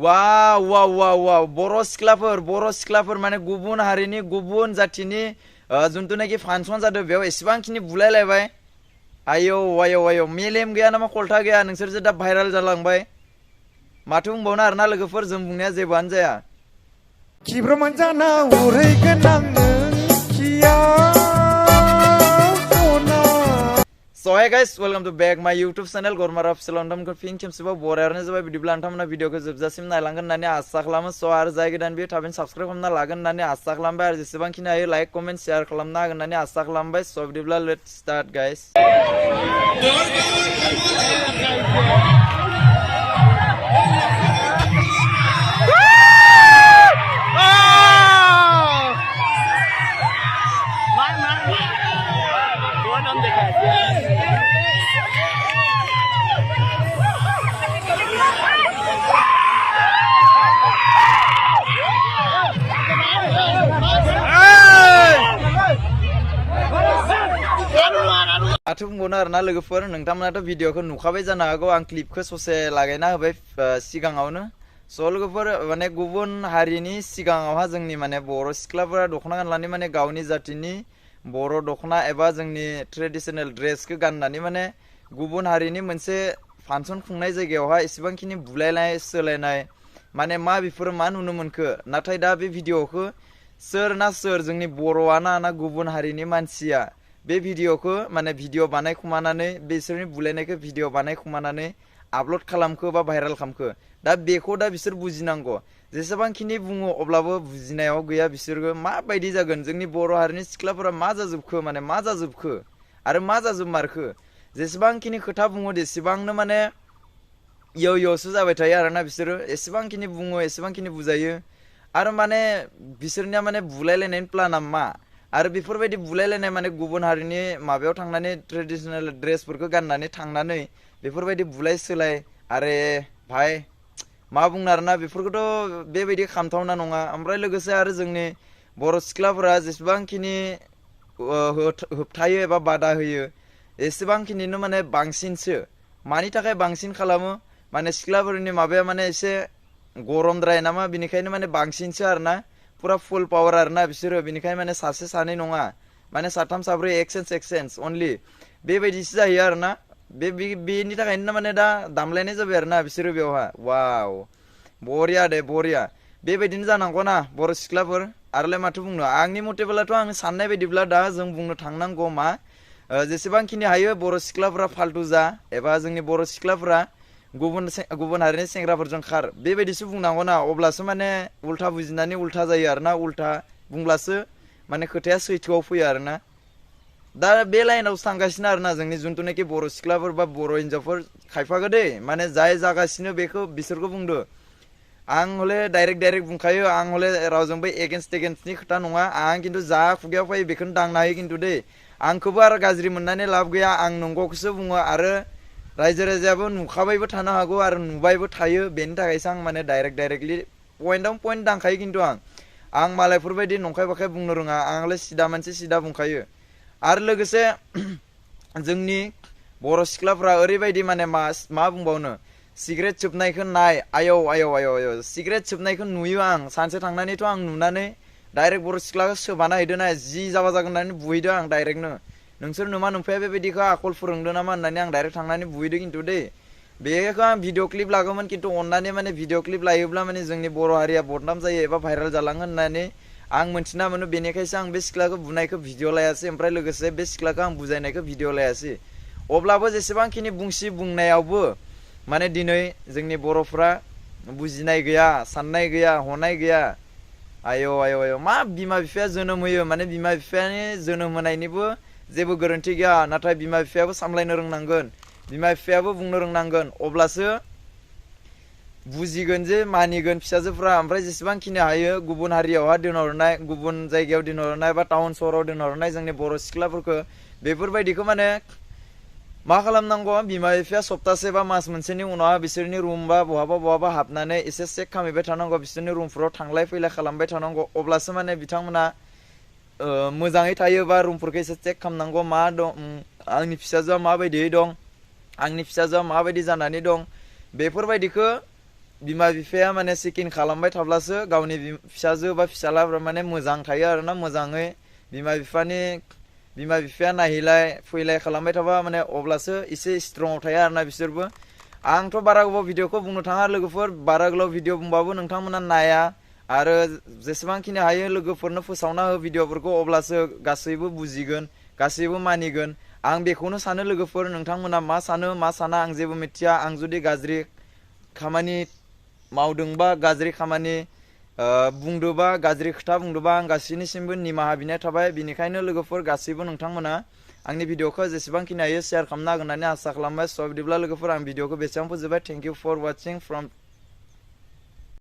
वाव वाव वाव वाव बर' सिख्लाफोर माने गुबुन हारिनि गुबुन जातिनि जुनथुनाखि फांसन जादों बेयाव एसेबांखिनि बुलायलायबाय आयौ आयौ आयौ मेलेम गैया नामा कलथा गैया नोंसोरसो दा भाइराल जालांबाय माथो बुंबावनो आरोना लोगोफोर जों बुंनाया जेबोआनो जाया खिब्रमान जाना उरैगोन आं नोंखिया So hey guys, welcome to back my YouTube channel Gormar Official नोंथांमोनखौ फिन खेबसेबाव बरायहरनाय जाबाय बिदिब्ला नोंथांमोना भिडिअखौ जोबजासिम नायलांगोन होननानै आसा खालामो स' आरो जाय गोदान बियो थाबैनो साबस्क्राइब खालामना लागोन होननानै आसा खालामबाय आरो जेसेबांखिनि हायो लाइक कमेन्ट शेयार खालामना हागोन होननानै आसा खालामबाय स' बिदिब्ला लेट्स स्टार्ट गाइस माथो बुंबावनो आरोना लोगोफोर नोंथांमोनाथ' भिडिअखौ नुखाबाय जानो हागौ आं क्लिपखौ ससे लागायना होबाय सिगाङावनो स' लोगोफोर माने गुबुन हारिनि सिगाङावहा जोंनि माने बर' सिख्लाफोरा दख'ना गाननानै माने गावनि जातिनि बर' दख'ना एबा जोंनि ट्रेडिशनेल ड्रेसखौ गाननानै माने गुबुन हारिनि मोनसे फांसन खुंनाय जायगायावहा एसेबांखिनि बुलायनाय सोलायनाय माने मा बेफोरो मा नुनो मोनखो नाथाय दा बे भिडिअखौ सोर जोंनि बर'आना ना गुबुन हारिनि मानसिया बे भिडिअखौ माने भिडिअ बानायखुमानानै बिसोरनि बुलायनायखौ भिडिअ बानायखुमानानै आपल'ड खालामखो बा भाइरेल खालामखो दा बेखौ दा बिसोर बुजिनांगौ जेसेबांखिनि बुङो अब्लाबो बुजिनायाव गैया बिसोरबो माबायदि जागोन जोंनि बर' हारिनि सिख्लाफोरा मा जाजोबखो माने मा जाजोबखो आरो मा जाजोबमारखो जेसेबांखिनि खोथा बुङो एसेबांनो माने इय'सो जाबाय थायो आरोना बिसोरो एसेबांखिनि बुङो एसेबांखिनि बुजायो आरो माने बिसोरनिया माने बुलायलायनायनि प्लाना मा आरो बेफोरबायदि बुलायलायनाय माने गुबुन हारिनि माबायाव थांनानै ट्रेडिशनेल ड्रेसफोरखौ गाननानै थांनानै बेफोरबायदि बुलाय सोलाय आरे भाई मा बुंनो आरोना बेफोरखौथ' बेबायदि खामथावना नङा ओमफ्राय लोगोसे आरो जोंनि बर' सिख्लाफोरा जेसेबांखिनि होबथायो एबा बादा होयो एसेबांखिनिनो माने बांसिनसो मानि थाखाय बांसिन खालामो माने सिख्लाफोरनि माबाया माने एसे गरमद्राय नामा बिनिखायनो माने बांसिनसो आरोना पुरा फुल पावार आरोना बिसोरो बिनिखायनो माने सासे सानै नङा माने साथाम साब्रै एक्सेन्स अनलि बेबायदिसो जायो आरोना बेनि थाखायनो माने दा दामलायनाय जाबाय आरोना बिसोरो बेवहा वाव बरिया दे बरिया बेबायदिनो जानांगौ ना बर' सिख्लाफोर आरोलाय माथो बुंनो आंनि मथेबोलाथ' आं साननाय बायदिब्ला दा जों बुंनो थांनांगौ मा जेसेबांखिनि हायो बर' सिख्लाफोरा फाल्थु जा एबा जोंनि बर' सिख्लाफोरा गुबुन हारिनि सेंग्राफोरजों खार बेबायदिसो बुंनांगौ ना अब्लासो माने उल्था बुजिनानै उल्था जायो आरोना उल्था बुंब्लासो माने खोथाया सैथोआव फैयो आरोना दा बे लाइनावसो थांगासिनो आरोना जोंनि जुनथुनाखि बर' सिख्लाफोर बा बर' हिनजावफोर खायफाखौ दै माने जाय जागासिनो बेखौ बिसोरखौ बुंदो आं हले डाइरेक्ट बुंखायो आं हले रावजोंबो एगेन्स्टनि खोथा नङा आं खिन्थु जा खुगायाव फैयो बेखौनो दांनो हायो खिन्थु दै आंखौबो आरो गाज्रि मोननानै लाब गैया आं नंगौखौसो बुङो आरो रायजो राजायाबो नुखाबायबो थानो हागौ आरो नुबायबो थायो बेनि थाखायसो आं माने डाइरेक्टलि पइन्ट दांखायो खिन्थु आं मालायफोरबायदि नंखाय बाखाय बुंनो रोङा आंलाय सिदा मानसि सिदा बुंखायो आरो लोगोसे जोंनि बर' सिख्लाफ्रा ओरैबायदि माने मा बुंबावनो सिगारेट सोबनायखौ नाय आयौ सिगारेट सोबनायखौ नुयो आं सानसे थांनानैथ' आं नुनानै डाइरेक्ट बर' सिख्लाखौ सोबाना हैदो ना जि जाबा जागोन होननानै बुहैदो आं डाइरेक्टनो नोंसोर नुमा नुफाया बेबायदिखौ आखल फोरोंदो नामा होननानै आं डाइरेक्ट थांनानै बुहैदो खिन्थु दै बेखौ आं भिडिअ क्लिप लागौमोन खिन्थु अननानै माने भिडिअ क्लिप लायोब्ला माने जोंनि बर' हारिया बदनाम जायो एबा भाइरेल जालाङो होननानै आं मोनथिना मोनो बेनिखायसो आं बे सिख्लाखौ बुनायखौ भिडिअ लायासै ओमफ्राय लोगोसे बे सिख्लाखौ आं बुजायनायखौ भिडिअ लायासै अब्लाबो जेसेबांखिनि बुंनायावबो माने दिनै जोंनि बर'फ्रा बुजिनाय गैया साननाय गैया हनाय गैया आयौ मा बिमा बिफाया जोनोम होयो माने बिमा बिफानि जोनोम होनायनिबो जेबो गोरोन्थि गैया नाथाय बिमा बिफायाबो सामलायनो रोंनांगोन बिमा बिफायाबो बुंनो रोंनांगोन अब्लासो बुजिगोन जे मानिगोन फिसाजोफ्रा ओमफ्राय जेसेबांखिनि हायो गुबुन हारियावहा दोनहरनाय गुबुन जायगायाव दोनहरनाय बा टाउन सहराव दोनहरनाय जोंनि बर' सिख्लाफोरखौ बेफोरबायदिखौ माने मा खालामनांगौ बिमा बिफाया सप्तासे बा मास मोनसेनि उनावहा बिसोरनि रुम बा बहाबा हाबनानै एसे चेक खालामहैबाय थानांगौ बिसोरनि रुमफोराव थांलाय फैलाय खालामबाय थानांगौ अब्लासो माने बिथांमोना मोजाङै थायो बा रुमफोरखौ एसे चेक खालामनांगौ मा दं आंनि फिसाजोआ माबायदियै दं आंनि फिसाजोआ माबायदि जानानै दं बेफोरबायदिखौ बिमा बिफाया माने सिकिन खालामबाय थाब्लासो गावनि फिसाजो बा फिसालाफ्रा माने मोजां थायो आरोना मोजाङै बिमा बिफाया नायहैलाय फैलाय खालामबाय थाबा माने अब्लासो एसे स्ट्रंआव थायो आरोना बिसोरबो आंथ' बारा गोबाव भिडिअखौ बुंनो थाङा लोगोफोर बारा गोलाव भिडिअ बुंबाबो नोंथांमोना नाया आरो जेसेबांखिनि हायो लोगोफोरनो फोसावना हो भिडिअफोरखौ अब्लासो गासैबो बुजिगोन गासैबो मानिगोन आं बेखौनो सानो लोगोफोर नोंथांमोना मा साना आं जेबो मिथिया आं जुदि गाज्रि खामानि मावदोंबा गाज्रि खामानि बुंदोंबा गाज्रि खोथा बुंदोंबा आं गासैनिसिमबो निमाहा बिनाय थाबाय बिनिखायनो लोगोफोर गासैबो नोंथांमोना आंनि भिडिअखौ जेसेबांखिनि हायो शेयार खालामनो हागोन होननानै आसा खालामबाय स' बिदिब्ला लोगोफोर आं भिडिअखौ बेसेबां फोजोबबाय thank you for watching from